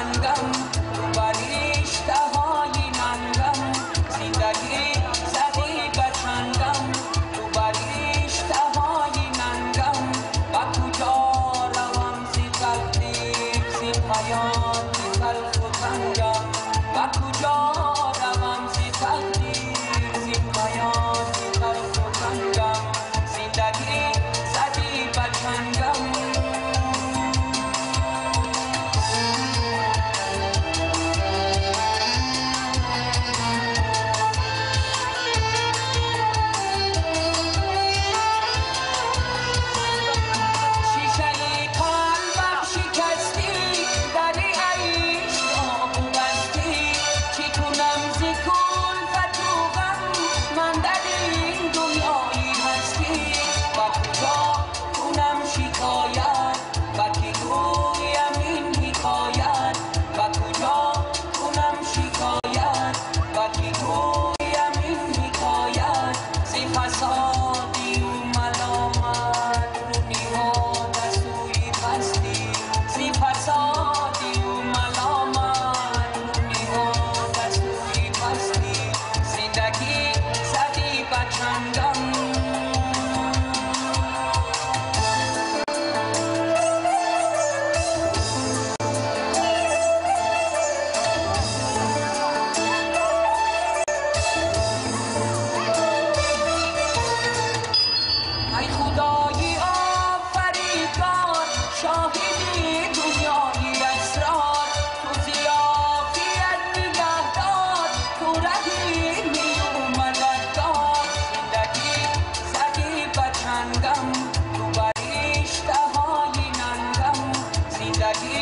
Бачангам, ту бар риштаҳои нангам. Зиндагӣ задӣ бачангам, ту бар риштаҳои нангам. Ба куҷо равам зи тақдир, зи ҳаёти талху тангам? Ба куҷо равам зи тақдир, зи ҳаёти талху тангам? Зиндагӣ задӣ бачангам. Шишаи қалбам шикастӣ, дари айшро бубастӣ. Чӣ кунам зи кулфату ғам ман дар ин дунёи ҳастӣ? Ба куҷо кунам шикоят, ба кӣ гӯям ин ҳикоят? Ба куҷо кунам шикоят, ба кӣ гӯям ин ҳикоят? Зи фасодию маломат рӯ ниҳод аз сӯи пастӣ. Зи фасодию маломат рӯ ниҳод аз сӯи пастӣ. Зиндагӣ задӣ ба чангам. Ай Худои офаридгор, шоҳиди дунёи асрор, ту зиёфият нигаҳдор, ту раҳимию мададгор. Зиндагӣ задӣ ба чангам, ту бар риштаҳои нангам. Зиндагӣ